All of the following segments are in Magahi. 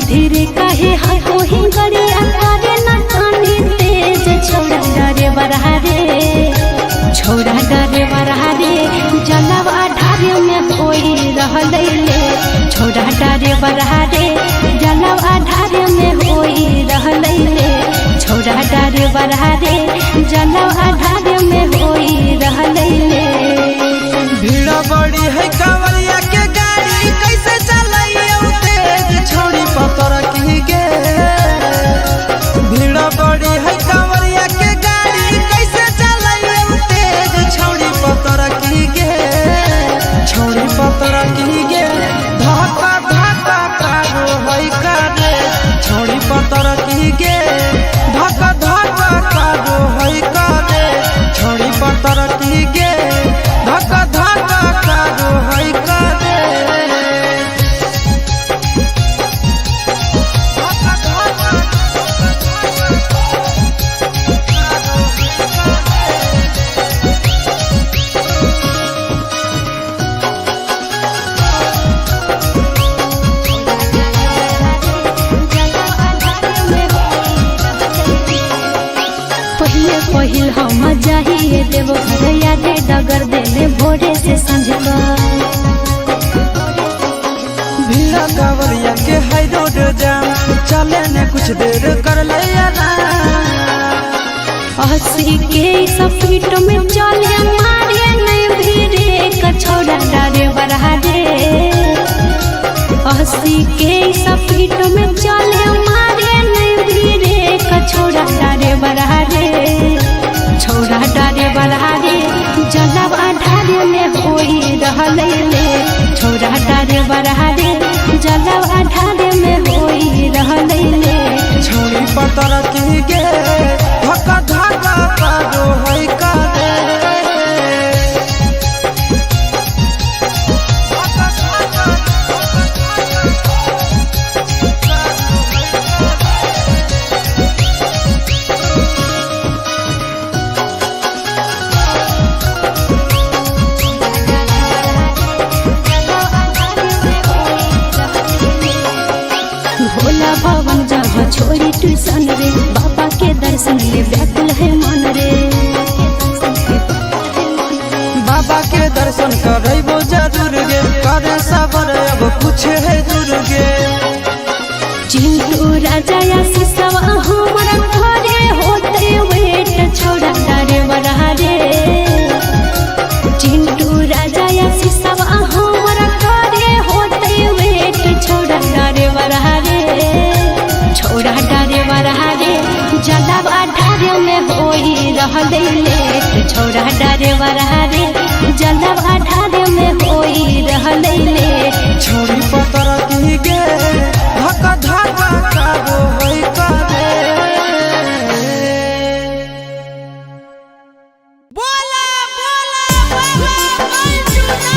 धीरे काहे हाको ही गरिया करे ना कानी तेज छोड़ा डरे बरहा रे छोड़ा डरे बरहा रे जलवा ढारे में होई रहलै ले छोड़ा डरे बरहा रे जलवा ढारे में होई रहलै ले छोड़ा डरे बरहा रे जलवा ढारे में होई रहलै ले। भीड़ बड़ी है कांवरिया के गाड़ी कैसे चलाइयो तेज छोड़ी पतर की गे। भीड़ बड़ी है कांवरिया के गाड़ी कैसे चलाइयो तेज छोड़ी पतर की गे। छोड़ी पतर की गे धक्का धक्का कारो है करे। छोड़ी पतर की गे धक्का धक्का कारो है करे। छोड़ी पतर की गे धक्का धक्का कारो है करे। पहिले पहिल हम जाहिए देव घर यादे डगर देले भोरे से सांझ का। भीड़ कांवरिया के है रोड जाम चले ने कुछ देर कर ले हंसी के सपीट में चले मारे नहीं भीरे कछोड़ा डरे बरहा रे। हंसी के सपीट में चले मारे नहीं भीरे कछोड़ा डरे बरहा रे छोड़ा डरे बरहा रे जलवा ढारे में होई रहलै ले छोड़ा डरे बरहा रे जलवा ढारे में होई रहलै ले। छोड़ी पतर की गे धक्का धक्का कारो है करे। भोला भवन जहाँ छोड़ी ट्यूशन रे बाबा के दर्शन ले व्याकुल है मन रे। बाबा के दर्शन करबो जरूर गे करे सबर अब कुछ है दूर गे। चिंटू राजा या सिसवा हमारा घरे होते वेट छोड़ा डरे बरहा रे। चिंटू राजा या सिसवा हमारा घरे होते वेट छोड़ा डरे बरहा रे छोड़ा डरे बरहा रे जलवा ढारे में होई रहलै लेट छोड़ा डरे बरहा रे जलवा ढारे में होई रहलै लेट। छोड़ी पतर की गे धक्का धक्का कारो है करे। बोला बोला बाबा बैजूनाथ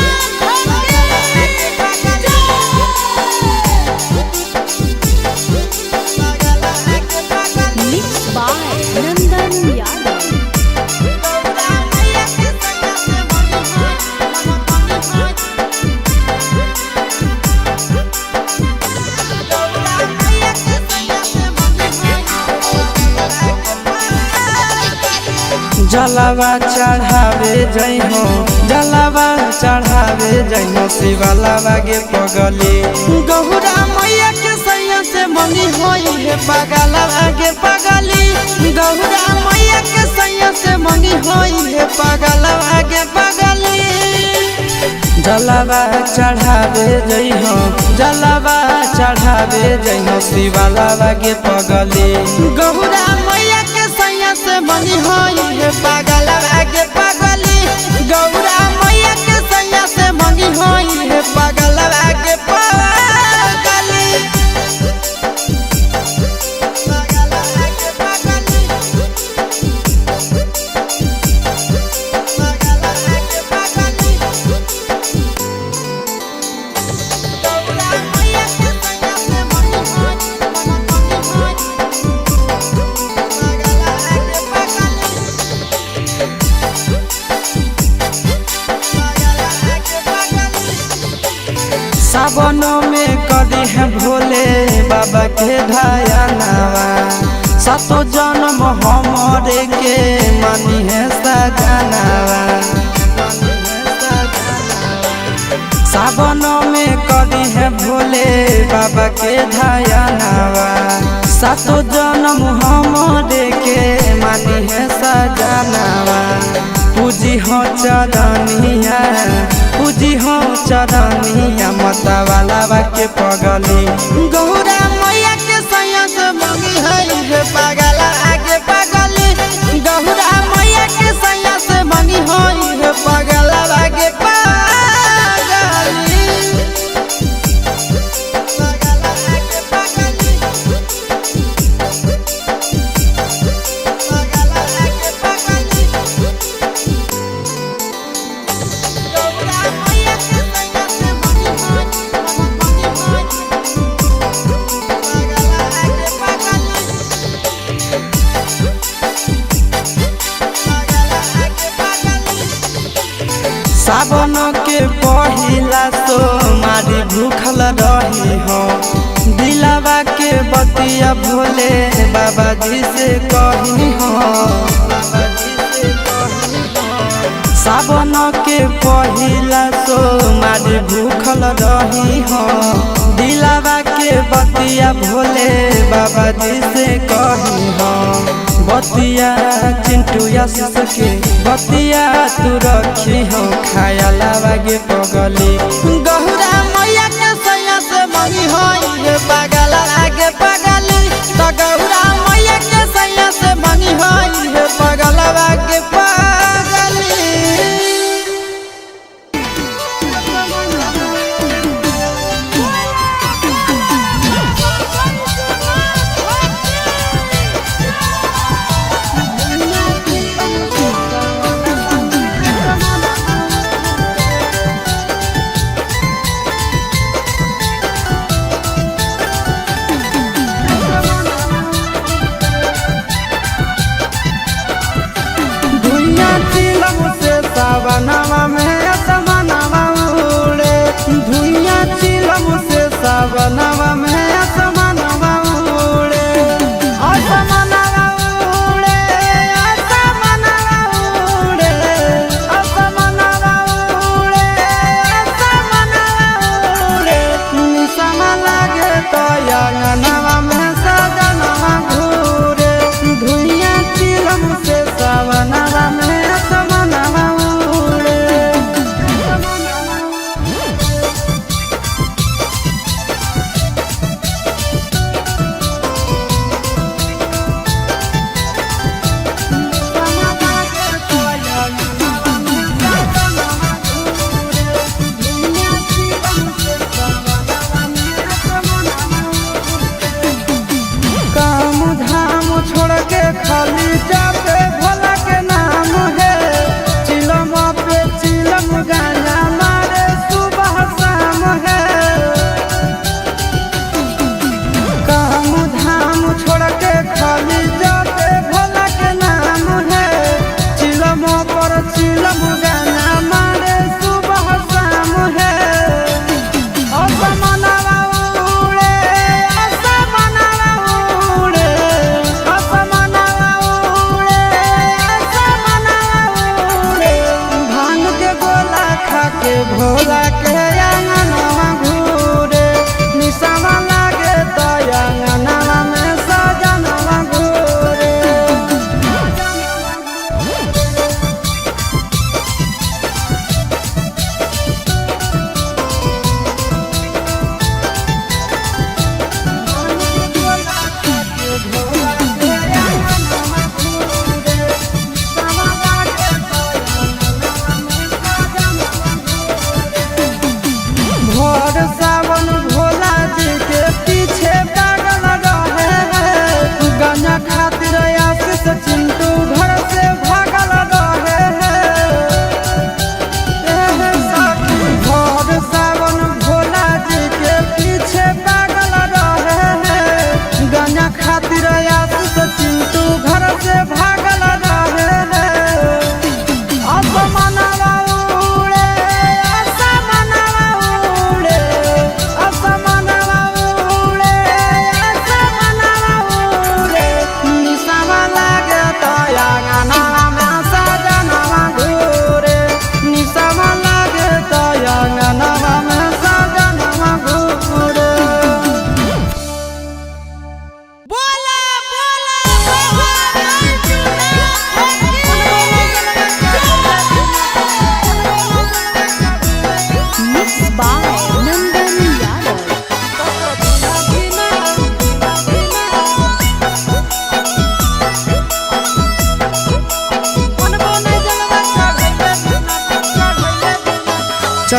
के मिक्स बाय नंदन यादव। जलवा चढ़ावे जइहो जलवा चढ़ावे जइहो शिवलवा गे पगली। गहुरा मैया के सैया से मनी होई हे पगलवा गे पगली। गहुरा मैया के सैया से मनी होई हे पगलवा गे पगली। जलवा चढ़ावे जइहो जलवा चढ़ावे जइहो शिवलवा गे पगली। गहुरा मैया के सैया से मनी होई हे पगलवा गे पगली। गौरा मैया के सैया से मनी होई हे पगलवा गे पगली। सावनों में करी है भोले बाबा बाबा के ध्यानवा। सातो जन्म हमरे के मनी है सजनवा। सावन में करी है भोले बाबा के ध्यानवा। सातो जन्म हमरे के मानी है सजनवा। पूजी हो चरनिया, पूजी हो चरनिया मतवाला के पगली। गौरा मैया के सैया से मंगी है हे पागला आगे पगली। गौरा मैया के सैया से मंगी है हे पागला आगे पगली। पागला आगे पगली। पागला आगे पगली। गौरा मैया के सैया से मंगी है, मंगी है। पागला आगे पगली। पागला आगे पगली। सावन के पहिला सोमारी भूखल रही हो, दिलावा के बतिया भोले बाबा जी से कही हो। सावन के पहिला सोमारी भूखल रही हो, दिलावा के बतिया भोले बाबा जी से कही हो। बतिया चिंटू आशीष के बतिया तू रखी हो, खाया लावागे पगली। गौरा मैया के सैया से मंगी हो हे पागला आगे पगली। तो गौरा मैया के सैया से मंगी हो हे पागला आगे पगली। धुइया चिलम से सावनवा में असमनवा उड़े। धुइया चिलम से सावनवा में असमनवा उड़े। असमनवा उड़े, असमनवा उड़े, असमनवा उड़े, असमनवा उड़े। निशाना लागे तो अंगनवा में सजनवा घूरे। धुइया चिलम से सावनवा में असमनवा उड़े।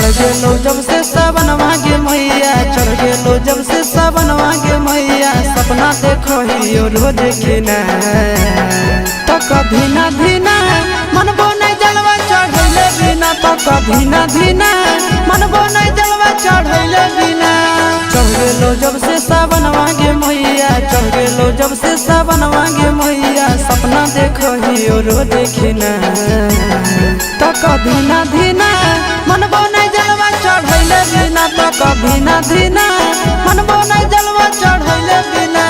चढ़ गेलो जब से सावन मागे मैया, चढ़ गेलो जब से सावन मागे मैया, सपना देखो ही रोज किना। तो कभी ना धीना मन बोने जलवा चढ़ैले बिना, तो कभी ना धीना मन बोने जलवा चढ़ैले बिना। चढ़ गेलो जब से सावन मागे मैया, चढ़ गेलो जब से सावन मागे मैया, सपना देखो ही रोज किना। तो कभी ना धीना मन बोने जलवा चढ़ैले बिना, तो कभी ना धीना मन बोने जलवा चढ़ैले बिना।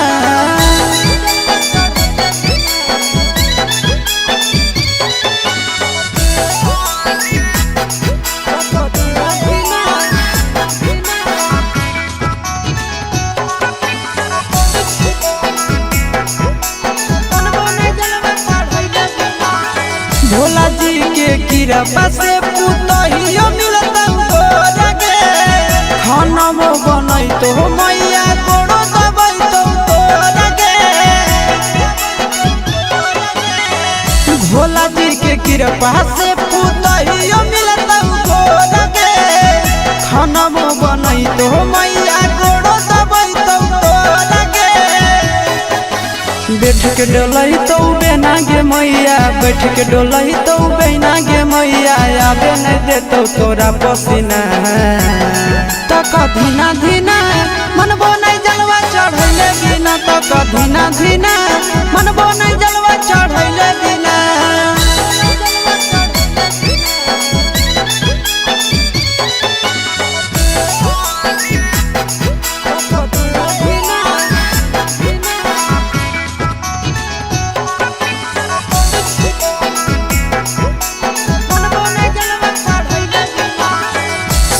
भोला जी के कृपा से पुतहियो मिलत गे, खाना मो बनई तो मैया गोड़ो दबई तो तोरा गे। भोला जी के कृपा से पुतहियो मिलत गे, खाना मो बनई तो मैया गोड़ो दबई तो तोरा गे। बैठ के डोलई तो बेना गे मैया, बैठ के डोलई तो बेना गे मैया, आबे नहीं देतो तोरा पसीना। तो कभी ना धीना मन बोने जलवा चढ़ैले बिना, तो कभी ना धीना मन बोने जलवा चढ़ैले बिना।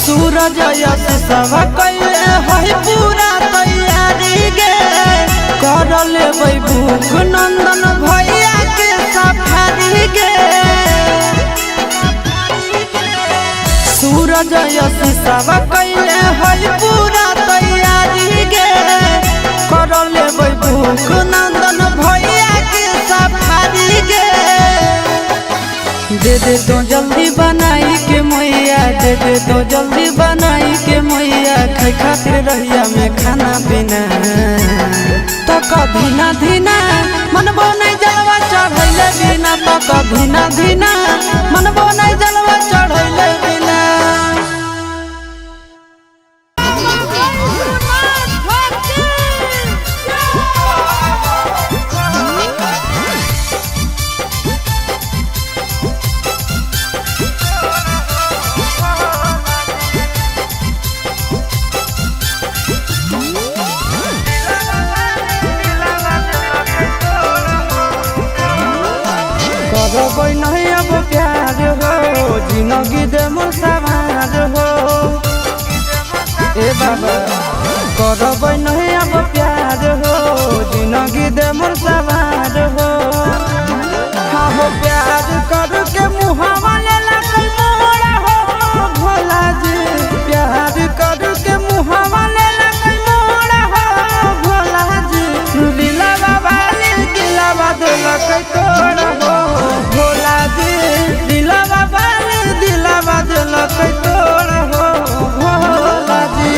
सूरज यश सब कैले है पूरा तैयारी गे, कर लेबै भूख नंदन भैया के सफारी गे। सूरज यश सब कैले है पूरा तैयारी गे, कर लेबै भूख नंदन भैया के सफारी गे। दे दे तो जल्दी बनाई के मैया, दे दे तो जल्दी बनाई के मैया, खाई खातिर रहिया में खाना पीना। तो कभी ना धीना मन बोने जलवा चढ़ैले बिना, तो कभी ना धीना मन बोने जलवा चढ़ैले बिना। करबै नहीं अब प्यार हो, जिंदगी दे मोर सवार हो। ए बाबा करबै नहीं अब प्यार हो, जिंदगी दे मोर सवार हो। हाँ हो प्यार करके मुहावा ले लागल मोरा हो भोला जी, प्यार करके मुहावा ले लागल मोरा हो भोला जी। दिलवा वाली दिलवा देलक तोरा हो भोला जी, दिलवा वाली दिलवा देलक तोरा हो भोला जी।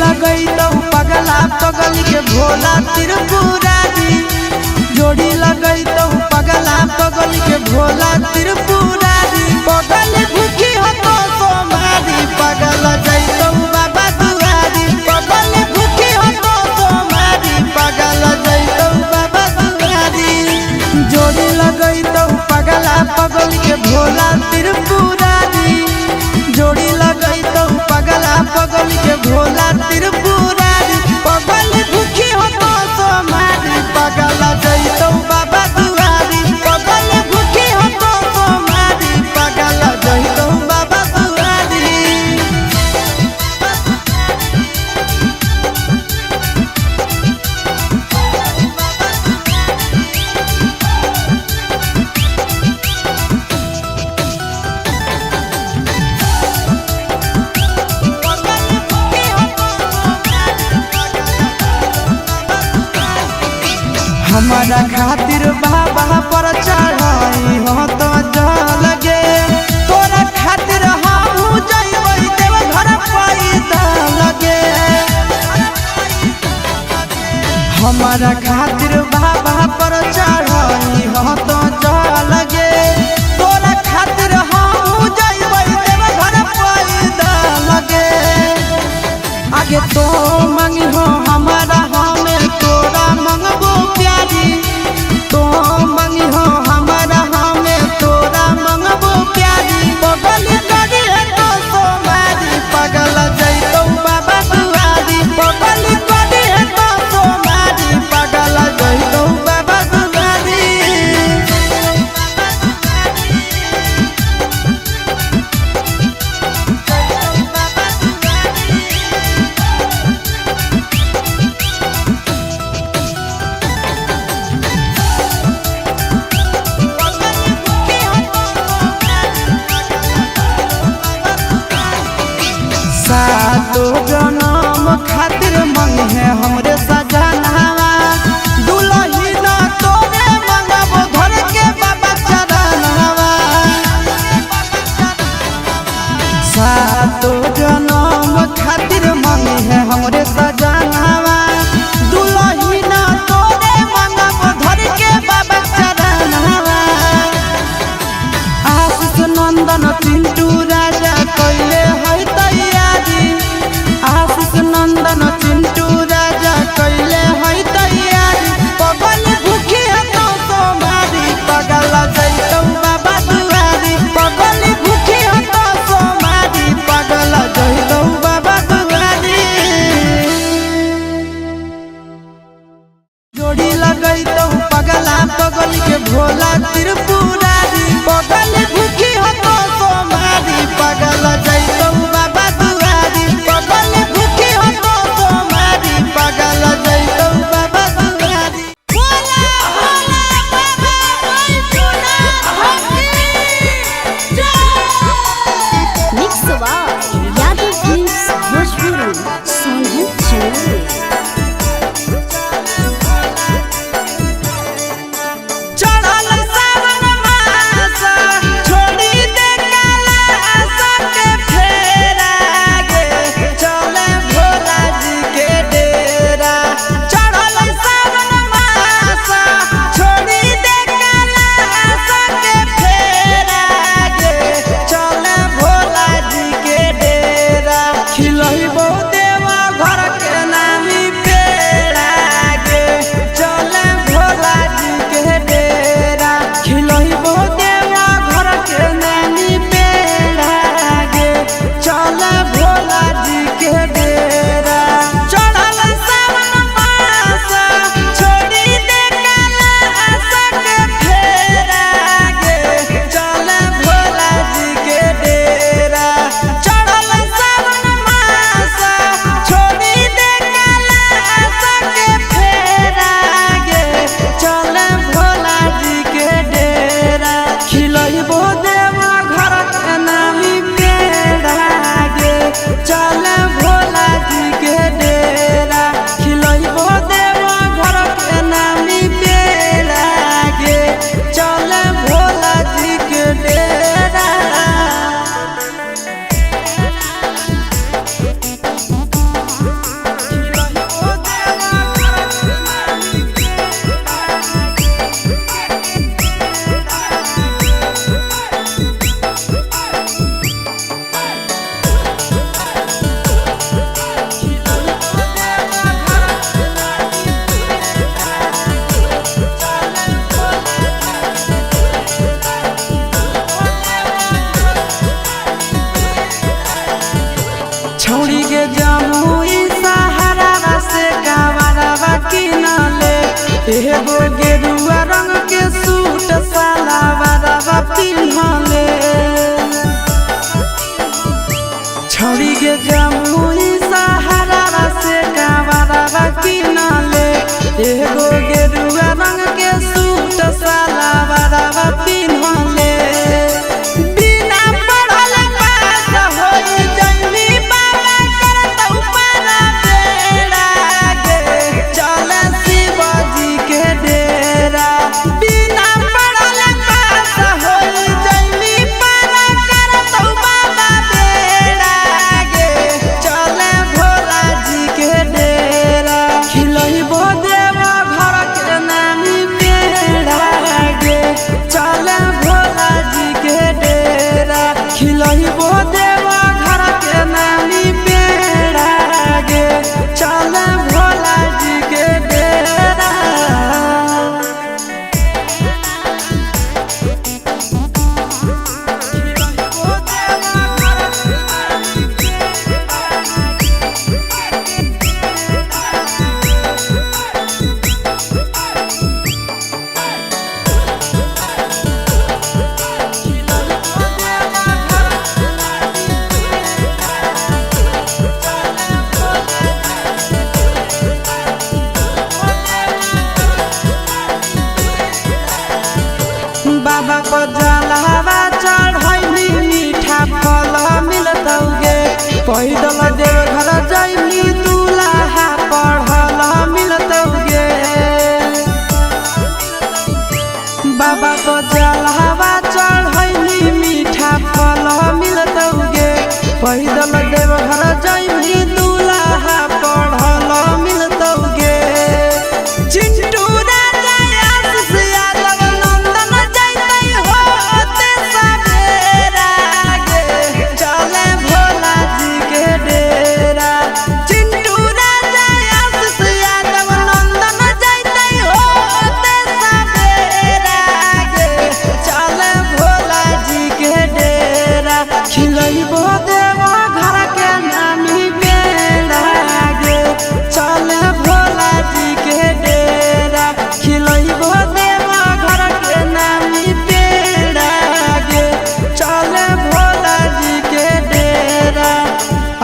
लगई तो पगला पगल के भोला त्रिपुरारी। जोड़ी लगई तो पगला पगल के भोला त्रिपुरारी। पगल भूखी हो तो सोमारी पगल जैतौ बाबा दुआरी। पगल भूखी हो तो सोमारी पगल जैतौ बाबा दुआरी। जोड़ी लगई तो पगला पगल के भोला त्रिपुरारी। जोड़ी लगई तो पगला पगल के भोला त्रिपुरारी। पगल भूखी हो तो सोमारी पगल जैतौ बाबा दुआरी। पगल भूखी हो तो सोमारी पगल जैतौ बाबा दुआरी। हमारा खातिर बाबा पर चढ़ाई हो तो जल गे। तोरा खातिर हमहू जइबै देवघर पैदल गे। हमारा खातिर बाबा पर चढ़ाई हो तो जल गे। तोरा खातिर हमहू जइबै देवघर पैदल गे। आगे तो मांगी हो हमारा हमें तोरा मंगबो प्यारी। तो मांगी हो हमारा हमें तोरा मंगबो प्यारी। पगल करी है तो सोमारी पगल जैतौ बाबा दुआरी। पगल करी है तो सोमारी पगल जैतौ बाबा दुआरी। सातो जनम खातिर मंगे हमरे सजनावा। दुलही ना तोरे मंगबो धर के बाबा चरनावा। सातो जनम खातिर मंगे हमरे सजनावा। दुलही ना तोरे मंगबो धर के बाबा चरनावा। आशीष नंदन चिंटू राजा कैले है तैयारी। आशीष नंदन चिंटू राजा कैले है तैयारी। पगल भूखी है तो सोमारी पगल जैतौ बाबा दुआरी। पगल भूखी है तो सोमारी पगल जैतौ बाबा दुआरी। जोड़ी लगई तो पगला पगल के भोला त्रिपुरारी। पगल भूखी हो तो सोमारी पगल जैतौ। एगो गेरुआ रंग के सूट सलवारवा पिन्हले। छौड़ी के जमुई सहारा से कावरवा किनले। एगो गेरुआ रंग के सूट सलवारवा पिन्हले। बिना पढ़ल पास होई जइनी बाबा करतौ पारा बेड़ा गे, चल शिवजी के डेरा। बिना पढ़ल पास होई जइनी पारा करतौ बाबा बेड़ा गे, चल भोला जी के डेरा। खिलैबो देव घर के नामी पेड़ा गे, चल भोला जी के डेरा। खिलैबो देव घर के नामी पेड़ा गे, चल भोला जी के डेरा। बाबा पर जलावा चढ़ैली मीठा फल मिलतौ गे। पैदल देव घर जैली दूल्हा पढ़ल मिलतौ गे। बाबा पर जलावा चढ़ैली मीठा फल मिलतौ गे। पैदल देव घर जैली दूल्हा पढ़ल मिलतौ गे। चिंटू राजा आशीष यादव नंदन जैतै होते सवेरा गे, चले भोला जी के डेरा। चिंटू राजा आशीष यादव नंदन जैतै होते सवेरा गे, चले भोला जी के डेरा। खिलैबो देव घर के नामी पेड़ा गे, चले भोला जी के डेरा। खिलैबो देव घर के नामी पेड़ा गे, चले भोला जी के डेरा।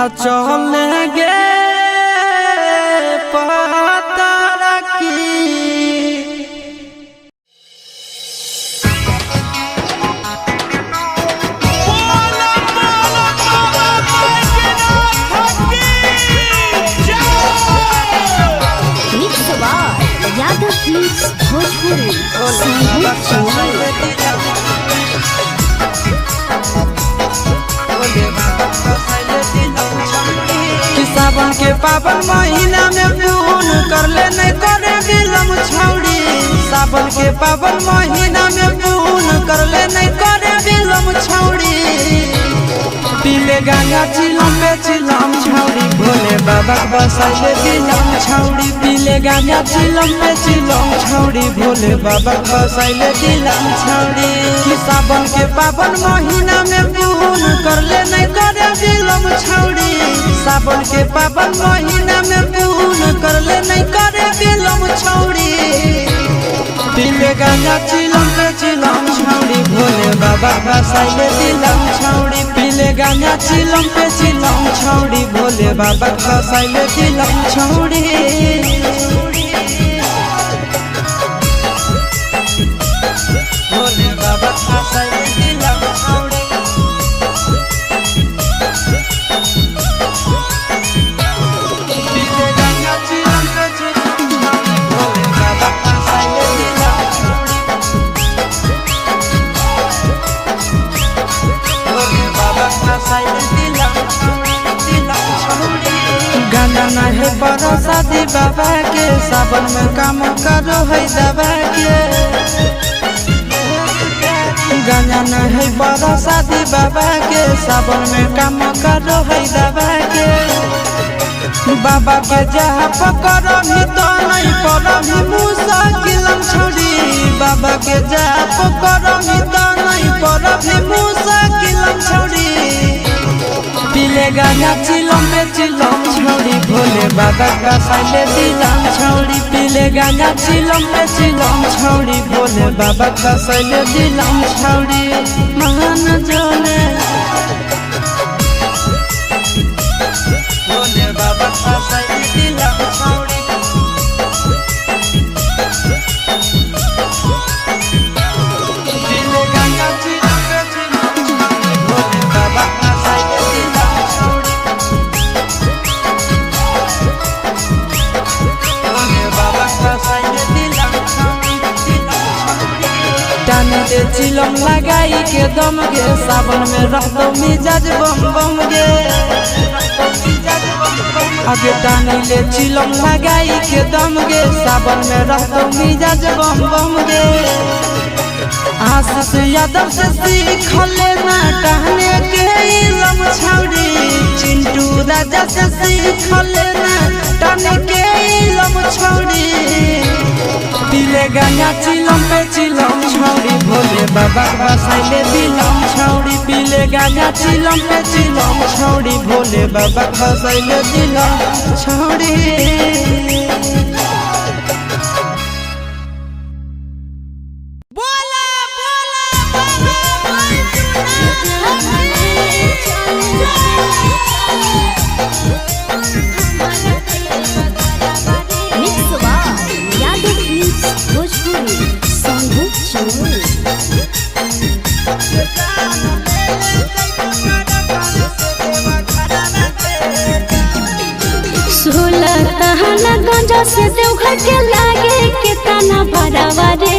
आ चले गे पता की। बोला बोला बाबा बैजनाथ की जय। Mix by Yadav films Bhojpuri Sandeep Chauhan. कि सावन के पावन महीना में पून करले नहीं करे बिलम छौड़ी। सावन के पावन महीना में पून करले नहीं करे बिलम छौड़ी। पीले गांजा चिलम पे चिलम छौड़ी, भोले बाबा बसैले दिलम छौड़ी। पीले गांजा चिलम पे चिलम छौड़ी, भोले बाबा बसैले दिलम छौड़ी। कि सावन के पावन महीना में पून करले नहीं करे बिलम छौड़ी। सावन के पावन महीना में पून करले नहीं करे बिलम छौड़ी। पीले गांजा चिलम पे चिलम छौड़ी, भोले बाबा बसैले दिलम छौड़ी। पीले गांजा चिलम पे चिलम छौड़ी, भोले बाबा बसैले दिलम छौड़ी। भोले बाबा बसैले दिलम छौड़ी। पीले गांजा चिलम पे चिलम छौड़ी, भोले बाबा बसैले दिलम छौड़ी। भोले बाबा बसैले दिलम छौड़ी, दिलम छौड़ी। गाना नाहे बरसाती बाबा के, सावन में काम करो है दबा के। गाना नाहे बरसाती बाबा के, सावन में काम करो है दबा के। बाबा के जहाँ पकड़मी तो नहीं पड़मी मुसा किलम छोड़ी। बाबा के जहाँ पकड़मी तो नहीं पड़मी मुसा किलम छोड़ी। पीले पीले गांजा चिलम पे चिलम छौड़ी भोले बाबा का साइले दिलम छौड़ी पीले गांजा चिलम पे चिलम छौड़ी भोले बाबा का साइले दिलम छौड़ी महान जाने भोले बाबा का साइले दिलम छौड़ी पीले गांजा चिलम पे चिलम छौड़ी भोले बाबा का साइले दिलम छौड़ी भोले बाबा का साइले दिलम छौड़ी दिलम छौड़ी टान दे चिलम लगाई के दम गे सावन में रहतो मिजाज बम बम गे आगे टानी ले चिलम लगाई के दम गे सावन में रहतो मिजाज बम बम गे आशीष यादव से सीख लेना टहने के इलम छौड़ी चिंटू राजा से सीख लेना टहने के इलम छौड़ी पीले गांजा चिलम पे चिलम छौड़ी भोले बाबा बसाइले दिलम छौड़ी पीले गांजा चिलम पे चिलम छौड़ी भोले बाबा बसाइले दिलम छौड़ी। बोला बोला बाबा बैजनाथ की mix by Yadav films Bhojpuri Sonu Chamoli. सोलह तहना गंजा से देवघर के लागे के तना भरावा रे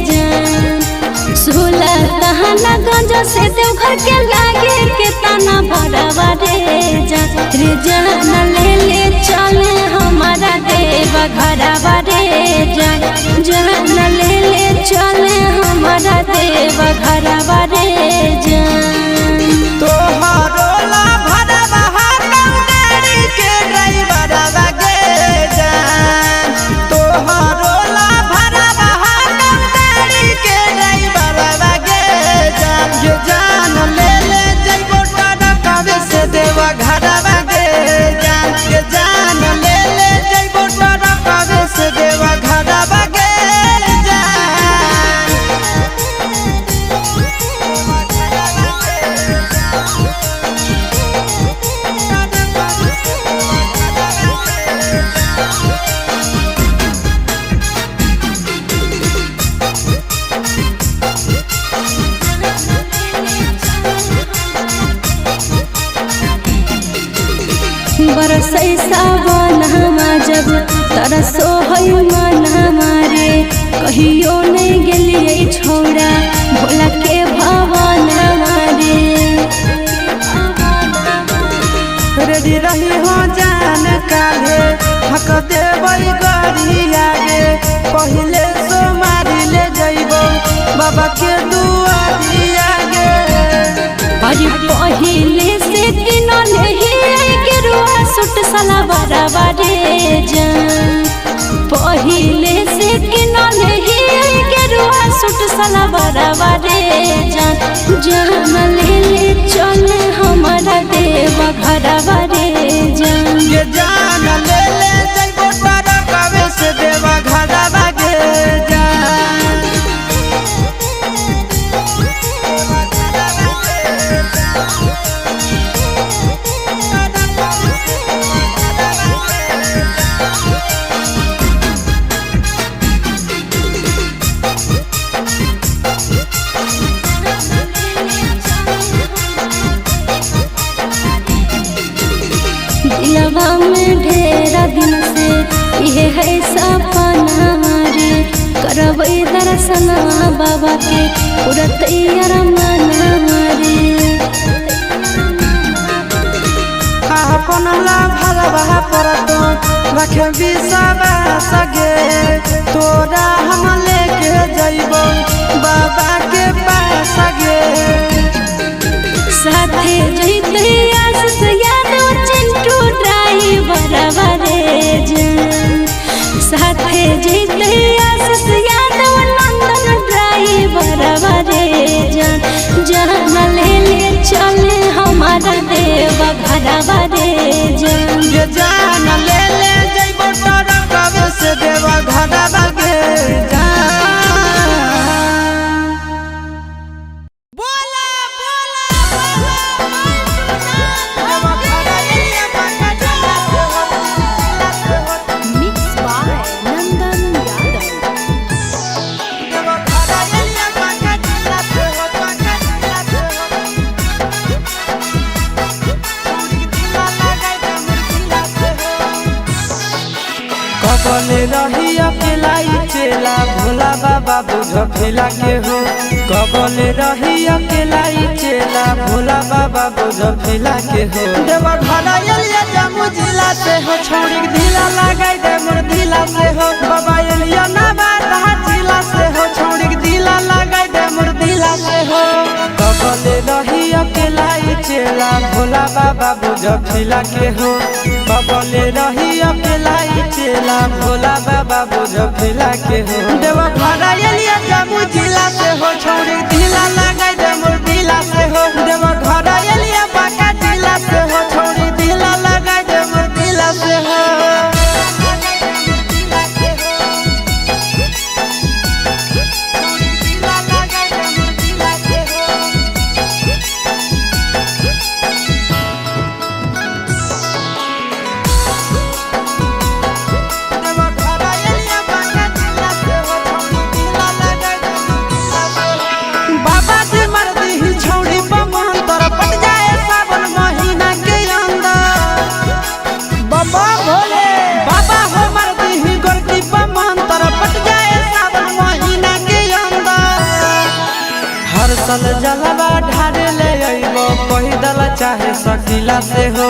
जान। सोलह तहना गंजा से देवघर के लागे के तना भरावा रे जान। रे जान ले ले चले हमारा देव घरावा रे जान। जान ले ले चले हमारा देव घरावा रे जान। तोहरो ला भरवा हरदम गाड़ी के ड्राइवरवा गे जान। तोहरो ला भरवा हरदम गाड़ी के ड्राइवरवा गे जान। ये जान ले ले जइबो टरकावे से देवा घरवा गे जान। ये जान ले ले जइबो टरकावे से देवा घरवा गे जान। बरसै सावन हमा जब तरसो है मन हमारे कहियो नहीं गेलियै छौड़ा भोला के भवन हमारे। रेडी रही हो जान काहे हक देबै गरिया गे पहिले सोमारी ले जइबो बाबा के दुआरिया गे। अरे पहिले से किनल ही गेरुआ सूट सलवारवा रे जान। पहिले से किनल ही गेरुआ सूट सलवारवा रे जान। जान ले ले चल हमारा देव घरवा रे जान। ये जान ले ले जइबो टरकावे से देवा घरवा गे जान। दिलवा में ढेरा दिन से ये है सपना रे करबै दर्शन बाबा के पूरा तैयार मना रे। अपन ला भरवा पर तो रखे विश्वास गे तोरा हम लेके जइबो बाबा के पास गे। साथे जइते आशीष यादव चिंटू ड्राइवर रे जान। साथे जइते आशीष यादव नंदन ड्राइवर रे जान। जान ले ले चले हमारा देव घर। कबले रही अकेलाई चेला भोला बाबा बुझ फिला के हो। कबले रही अकेलाई चेला भोला बाबा बुझ फिला के हो। देवा घर एलिया जम्मू जिला से हो, छौड़ी के ढीला लगाई दे मोर ढीला से हो। बाबा एलिया ना बात जिला से हो, छौड़ी के ढीला लगाई दे मोर ढीला से हो। कबले रही अकेलाई चेला भोला बाबा बुझ फिला के हो। कबले रही अकेलाई चेला भोला बाबा बुझ फिला के हो। देवा घर एलिया जम्मू जिला से हो, छौड़ी ढीला लगाई दे मोर ढीला से हो। देवा घर एलिया बांका जिला से हो, छौड़ी ढीला लगाई दे मोर ढीला से हो। बाबा जी मर दी छौड़ी बमंतर पट जाए सावन महीना के अंदर। बाबा भोले बाबा हो मर दी गोरकी बमंतर पट जाए सावन महीना के अंदर। हर साल जलवा ढारे ले अइबो पैदल चाहे सकीला से हो।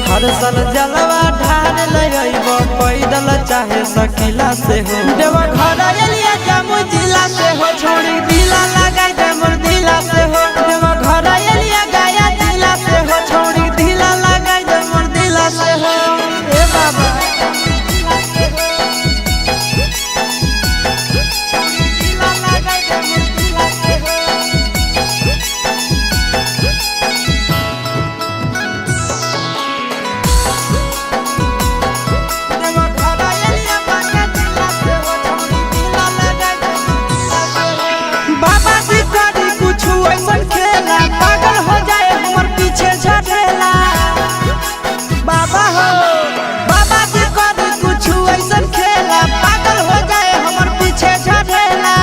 हर साल जलवा ढारे ले अइबो पैदल चाहे सकीला से हो। देवा घर एलिया जम्मू जिला से हो, छौड़ी दिला लगाई दे मोर दिला से हो। देवा घर एलिया गया जिला से हो, छौड़ी दिला लगाई दे मोर दिला से हो। ए बाबा दिला लगाई दे मोर दिला से हो। बाबा जी करी कुछ ऐसन खेला, पागल हो जाए हमर पीछे झटेला। बाबा हो बाबा जी करी कुछ ऐसन खेला, पागल हो जाए हमर पीछे झटेला।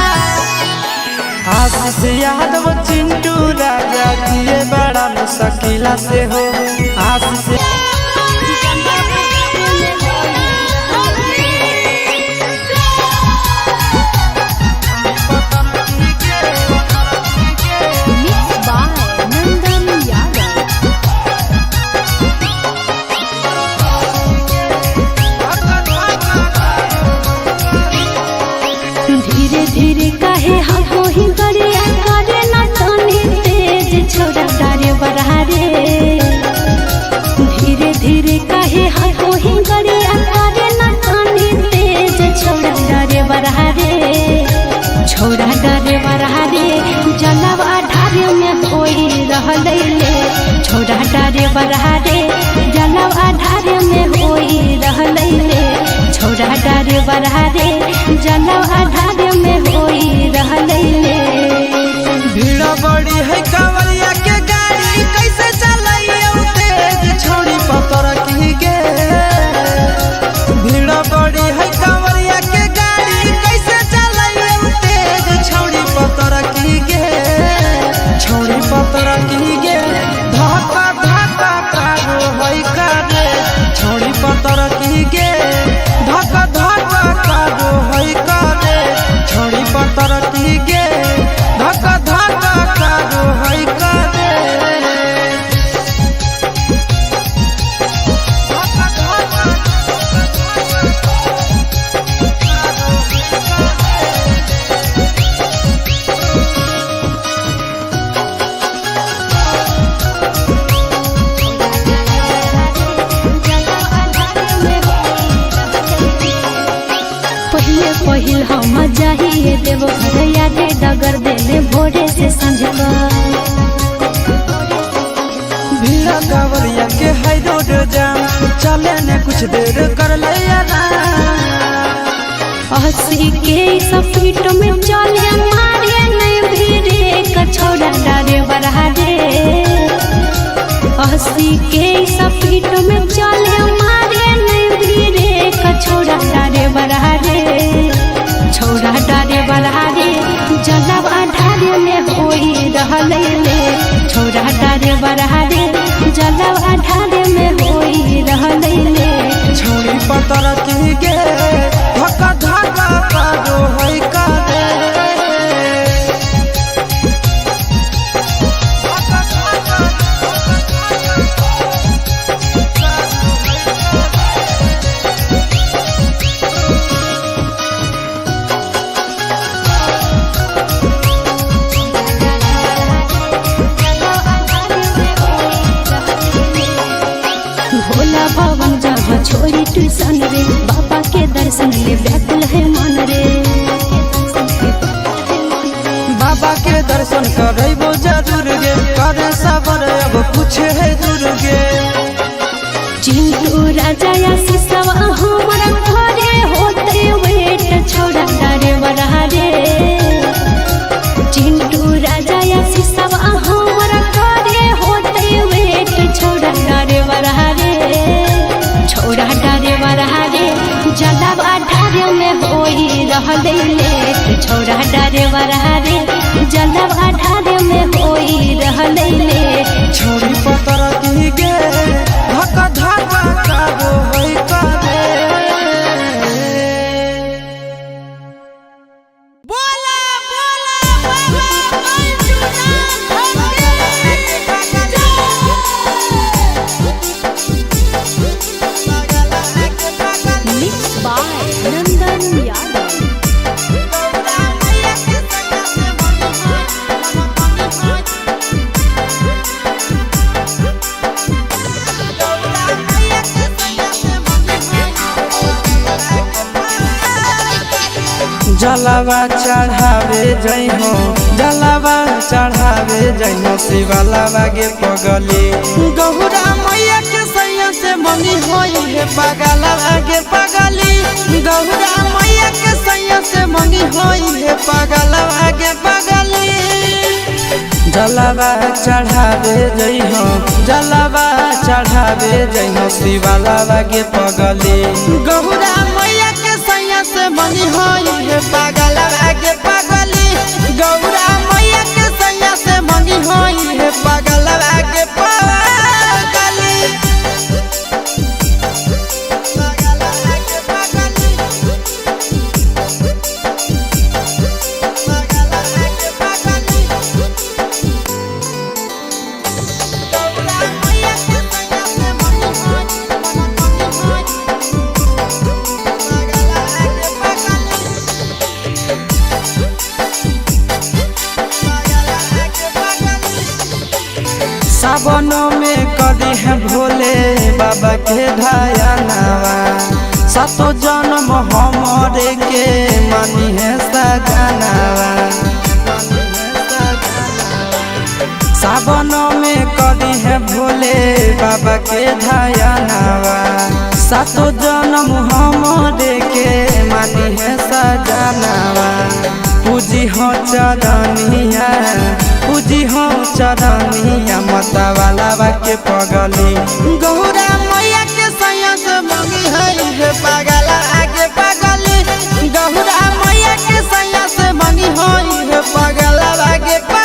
आशीष यादव चिंटू राजा जिए बड़ा मुश्किला से हो। आशीष मिक्स बाय नंदन यादव। धीरे धीरे काहे हमको ही गरिया करे ना तनी तेज छोड़ा डारे बढ़ा रे। धीरे धीरे काहे हमको ही गरिया करे ना तनी तेज छोड़ा डारे बढ़ा रे। छोड़ा डारे बढ़ा रे जलवा ढारे में होई रहलै ले। छोड़ा डारे बढ़ा रे जलवा ढारे में होई रहलै ले। छोड़ा डारे बढ़ा रे जलवा ढारे में होई रहलै ले। भीड़ बड़ी है कांवरिया के गाड़ी कैसे चलाइयो तेज छौड़ी पतर की गे। भीड़ बड़ी है कांवरिया के गाड़ी कैसे चलाइयो तेज छौड़ी पतर की गे। छौड़ी पतर की गे धक्का धक्का कारो है करे। छौड़ी पतर की गे धक्का धक्का कारो है करे। छौड़ी पतर की गे धक्का धक्का कारो है करे। पहिले पहिल हम जाहिए देव घर यादे डगर देले भोरे से सांझ का। भीड़ कांवरिया के है रोड जाम, चले ने कुछ देर कर ले हंसी के सपीट में चले मारे नहीं भीरे कछोड़ा डारे बढ़ा रे। हंसी के सपीट में चले मारे नहीं भीरे कछोड़ा डारे बढ़ा रे। छोड़ा डारे बढ़ा रे जलवा ढारे में होई रहलै ले। छोड़ा डारे बढ़ा रे जलवा ढारे में होई रहलै ले। छौड़ी पतर की गे करो है करे। भोला भवन जहाँ छोड़ी ट्यूशन रे, बाबा के दर्शन ले व्याकुल है मन रे। बाबा के दर्शन करबो जरूर गे, करे सबर अब कुछ है दूर गे। चिंटू राजा आशीषवा हमारा घरे होते वेट छोड़ा डरे बड़ा रे। चिंटू राजा आशीषवा हमारा घरे होते वेट छोड़ा डरे बड़ा रे, छोड़ा डरे बड़ा रे। जलवा ढारे में होई रहले लेट, छोड़ा डरे बड़ा रे। जलवा ढारे में होई रहले लेट। छोड़ी पतर की गे धक धक करो है करे। बोला बोला बाबा बैजूनाथ की मिक्स बाय नंदन यादव। जलावा चढ़ावे जइहो, जलावा चढ़ावे जइहो शिवलावा गे पगली। गहुरा मैया के सैया से मनी होई हे पगलावा गे पगली। गहुरा मैया के सैया से मनी होई हे पगलावा गे पगली। जलावा चढ़ावे जइहो, जलावा चढ़ावे जइहो शिवलावा गे पगली। गहुरा मैया के सैया से मनी होई हे पगलावा गे पगली। गौरा मैया के सैया से मनी होई हे पगलावा गे पगली। सावन में करी है भोले बाबा के ध्यानवा, सातो जन्म हमरे के मानी है सजनावा। सावन में करी है भोले बाबा के ध्यानवा, सातो जन्म हमरे के मानी है सजनावा। पूजी हो चरनिया, पूजी हो चरनिया मतवाला के पगली। गौरा मैया के सैया से मंगी है हे पगला आगे पगली। गौरा मैया के सैया से मंगी है हे पगला आगे पगली।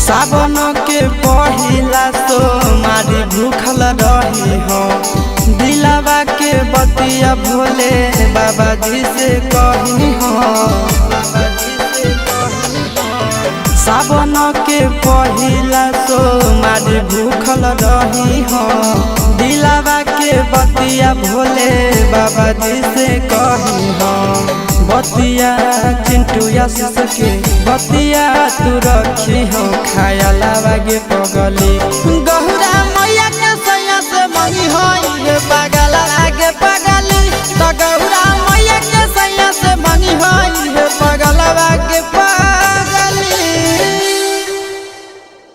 सावन के पहिला सोमारी भूखल रही हो, दिलावा के बतिया भोले बाबा जी से कही हो। सावन के पहिला सोमारी भूखल रही हो, दिलावा के बतिया भोले बाबा जी से कही हो। बतिया चिंटू आशीष के बतिया तू रखी हो, खाया लावा गे पगली।